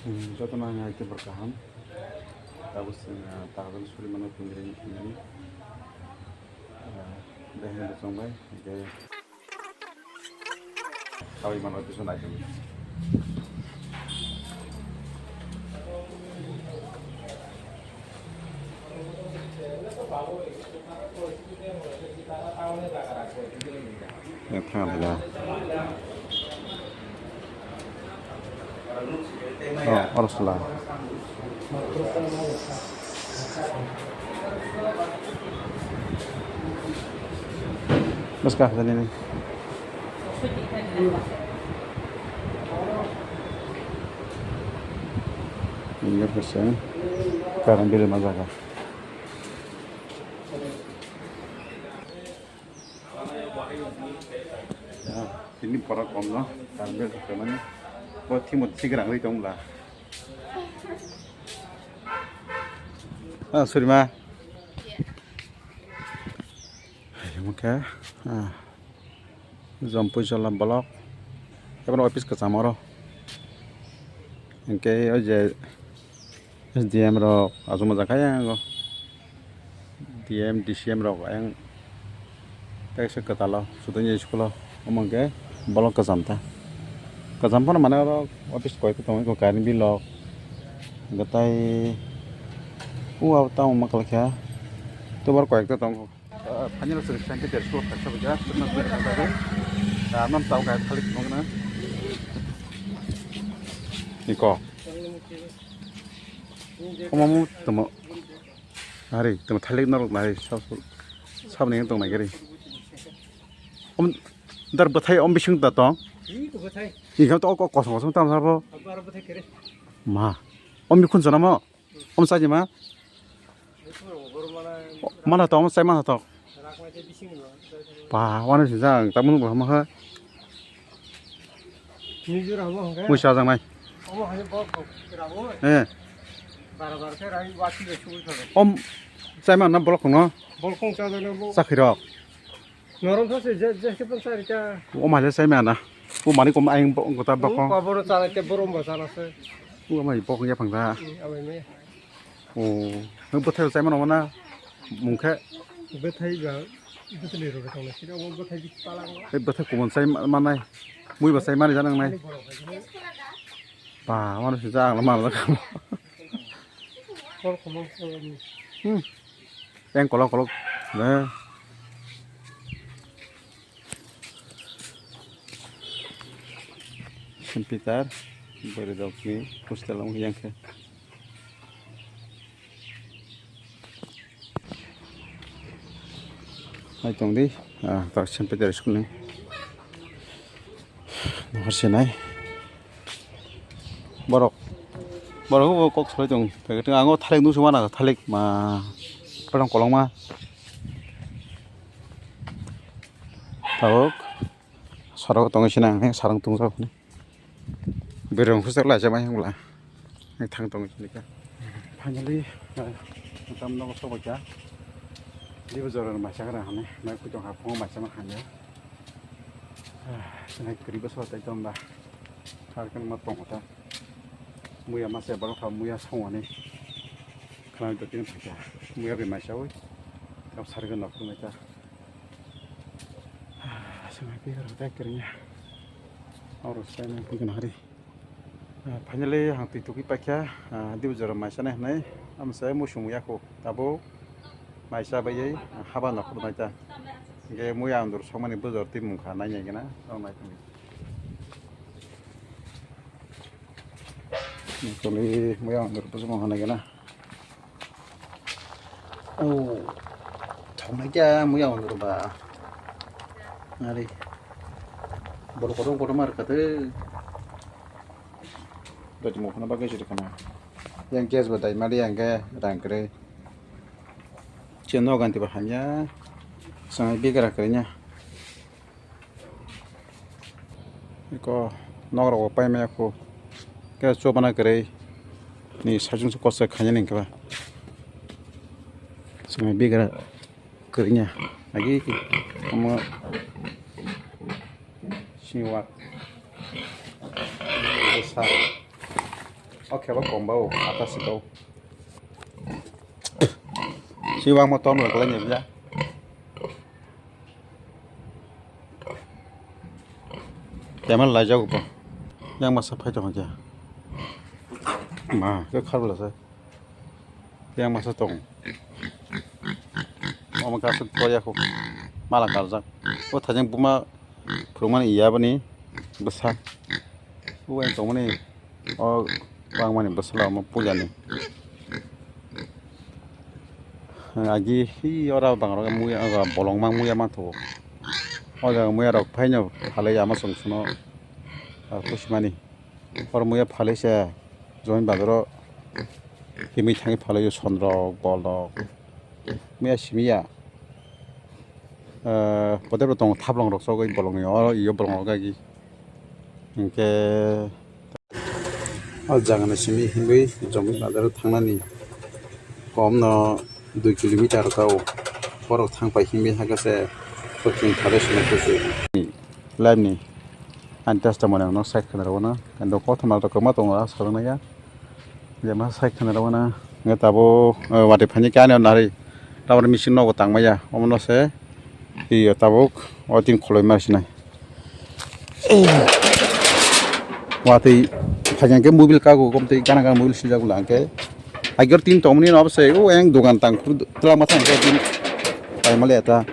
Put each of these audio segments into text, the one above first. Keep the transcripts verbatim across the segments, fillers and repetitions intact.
Hmm, jotono ang hai khe borok kaham. Tabuk chwng, ah, takhuk suri mano tongwi thangmani. Ah, behai bo chongbai, hingkhe sawi mano tisa naisingwi. Thang thang. Oh, oro sala. Bwskang jani ni. Ini kosong. Karang bill ma jaga. Tini borok komno karang bill khamani. Bo thimo sigrang ri tong bla. Ah, sorry ma. Omo khe, ah, Jampui Jola block. Abo office kwcham oro. Hinkhe o je S D M rok achuk masa khe yang o D M, D C M rok ayang tei se kwtal o sudhwini school o omo hinkhe block kwcham ta. Kwcham phano mane oro office koi khe tongo, current bill rok hinkhe tei o tamo ma kwlai kha, tobar koi ekta tongo. Ah, final selection khe dersho khaisa bwkha, chwngno twi kha bagwi. Ah, non tau kha thalik nung na. Iko. Omo mu tamo. Ari, tamo thalik norok nai sab, sab ni tong nai gari. Om, dar bwthai om bising da tong. Iko bwthai. Iko to ko kosong kosong tam sabo. Abo aro bwthai kere. Ma. Om bikhun jana mo. Om chaji ma. Mana to, om chai mana to. Ba, wani sijak, ang tamung bo hama ha. Muisa jang nai. Eh. Om chai mana bolok no. Bolkong chajakna bo. Chakhi rok. Norom those je, je khe pon sari ta. O male sai mana. O mani kom aing bo gota bako. Ko boro chana te borom bo chana se. O mai bok ya phang da. Amai me. O, no bwthai sai mana mana. Mungkhe. Bwthai ba, bwthai ro thang na sira, o bwthai bi palang. Ei bwthai kumon sai manai. Mui ba sai mani janang nai. Ba, manu sijak ang mana. Kol komon. Hmm. Yang kolok kolok. Nah. Saint Peter, Bwrwi rokni hostel wng yang khe. Hai tong di, ah, tak Saint Peter school ni. Nahar sinai. Borok, borok bo kok salai tong. Packet ang o thalik nusu mana thalik ma. Padang kolong ma. Tabuk. Sorok tongwi sinang, sarang tungsa hwnwi. Bereng hostel lai jamai hwnla. Ang thang tongwi sinika. Finally, tam nogo sobaikha. Dibu jorani maisa gra hwnwi. Mai kutong ha phungo maisa ma hanya. Sinai kri bwsa tai tong ba. Harkan ma tongo ta. Muya masa borok ha muya songwani. Khana jotini phaikha. Muya bai maisa wi. Tam sarga nok mai ta. Aswk hai khe rwkhe kwrwngya. Oro swkang nang twi gwnang hari. Ah, finally, ang twi tugwi paikha, ah, dibu jora maisa nai hwnwi. Amsa muisung yakho tabuk maisa baiwi, ah, haba nokhor naita. Hingkhe muya andur sokmani bujor twi mungkha nainai gana, tong nai tongwi. Tongwi muya andur bujor mungkha nai gana. Oh, thoknai kya muya on ba. Ari. Bol kotor kotor mar kate. Dati mo khana bagai sidi khana. Yang gas ba dai mali yang ke rang kre. Cheno ganti ba hamya. Sangai bigra kre nya. Eko nok rok bo paimaya kho. Khe chobana kwrwi ni sajung se kosa khainani hinkhe ba. Chwng bigra kwrwngya agi omo siniwak bwsa. Kheba komba o, ata sito. Si wang mo tom lo kala nyebya. Kemal lai jago po. Yang masa phai tong kya. Ma, ke khar bla sa. Yang masa tong. Omo kasu koya ko. Mala karjak. O thajeng buma phurungmani iya bani bwsa. O yang tongmani. O bangmani bwsala omo puilani. Agi hi ora bangrok muya, bolong mang muya manthogo. O jaga muya rok phaino phalai ama song sono, ah, pusimani. Oro muya phalai se join bazaro himwi thangwi phalai o sonrok, bolrok. Muya simiya. Ah, pote bo tongo thaplong rok sogwi bolongni oro iyo bolong rok agi. Hinkhe o jagani simi hinwi Jomoi bazaro thangnani komno dui kilometer kha o. Borok thangpai hinwi hakhe se koching thale sini kusu. Live ni ani testimony ang no side khna rw no. Ando kothoma rok kwma tongo, ah, sajak nai ya. Je ma side khna rw no. Nge tabo, eh, wati phani kani nari. Tabor machine nogo tangmaya. Omo no se. Iyo tabuk. O tin kholoi ma sinai. Watwi phaijan khe mobile kago, komtwi gana gana mobile swijak bwla hwnkhe. Agor tin tongmani no obosai o eng dogan tang khur twlangma thang khe tin paimali eta.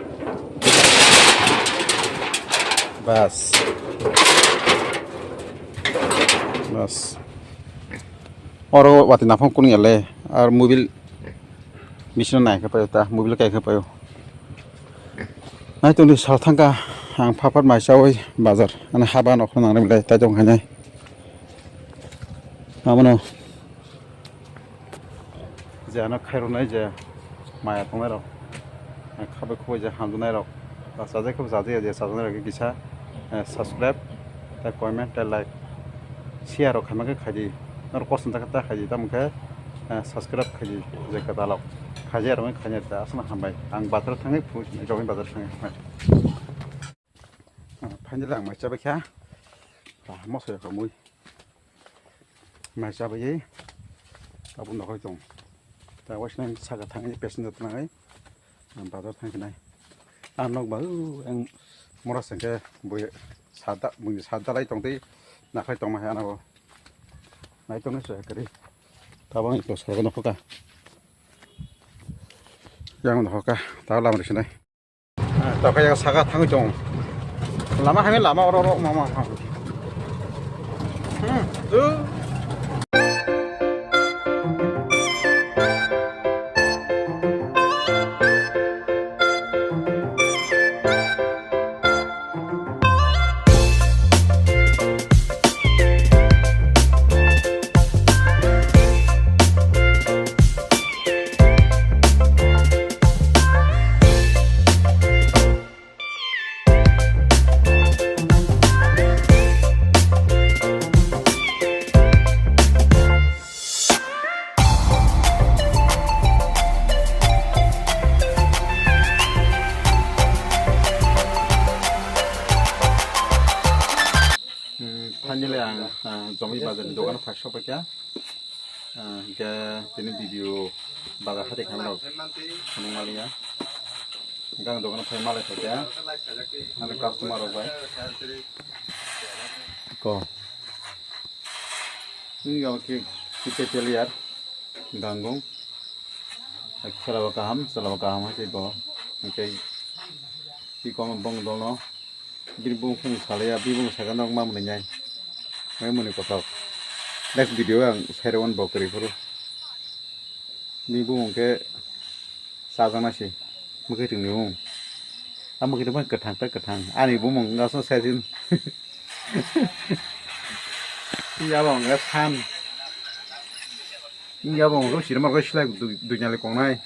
Bas. Bas. Oro watwi naphang kunu yale ar mobile bisino nai khe paio ta, mobile kai khe paio. Nai tongdi sal thangkha ang phaphat mai chaui bazar, ani haba nokho nangnai belai tai tong khainai. Abono je ano khairoknai je maya tongnai rok, khabai khubai je hamjaknai rok, chajak khe chajak ya, je chajaknai rok khe kisa, eh, subscribe, tei comment, tei like, share rok khaima khe khaidi, norok kosom ta khe ta khaidi, tamo khe, eh, subscribe khaidi, je kwtalok khaijak rok khaina ta aswkno hambai. Ang bazar thangwi phunuk jogni bazar thangwi hambai. Finally ang mai chabai kha. Ah, moso ya kamui. Mai chabai. Tabuk nokhai tong. Ta waisnai saka thangwi passenger thangai. Ang bazar thangkhe nai. Ang nok ba, uh, ang mora sengke bui sada, bui sada lai tongtwi nakhai tongma hai ano. Nai tongni se kari. Tabang ito saka nokhoka. Yang nokhoka. Ta lam risinai. Tokha yang saka thangwi tong. Lama hai lama oro oro mama. Hmm. Hmm, finally ang, ah, Jomoi bazar ni dogano phai sokphaikha. Ah, hingke tini video bazar hati khanai rok phunuk maliya. Hingke ang dogano phai malai phaikha. Ani customer rok bai. Ko. Ini yang ke kita clear. Ganggung. Chwla bo kaham, chwla bo kaham hai tei bo. Hingke si komo bong dolno. Bini bumung phung salaiya, bini bumung saka nok ma mwnwi nai. Mai mwnwi kothok. Next video ang sai rw bo kwrwi phuru. Bini bumung khe chajaknai se. Mwkhwtwng ni bumung. A mwkhwtwng phano kwthang tei kwthang. Ani bumung wngkha saisin. Yabo wngkha san. Yabo wngkha sirma rok silai dui, dui nali kongnai.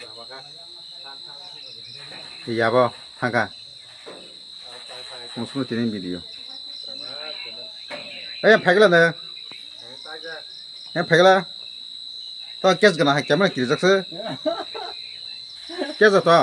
Yabo thangkha. Musuno tini video. Ei, yang phaikla na. Yang phaikla. To kes gana hai camera kirijak se. Kes to.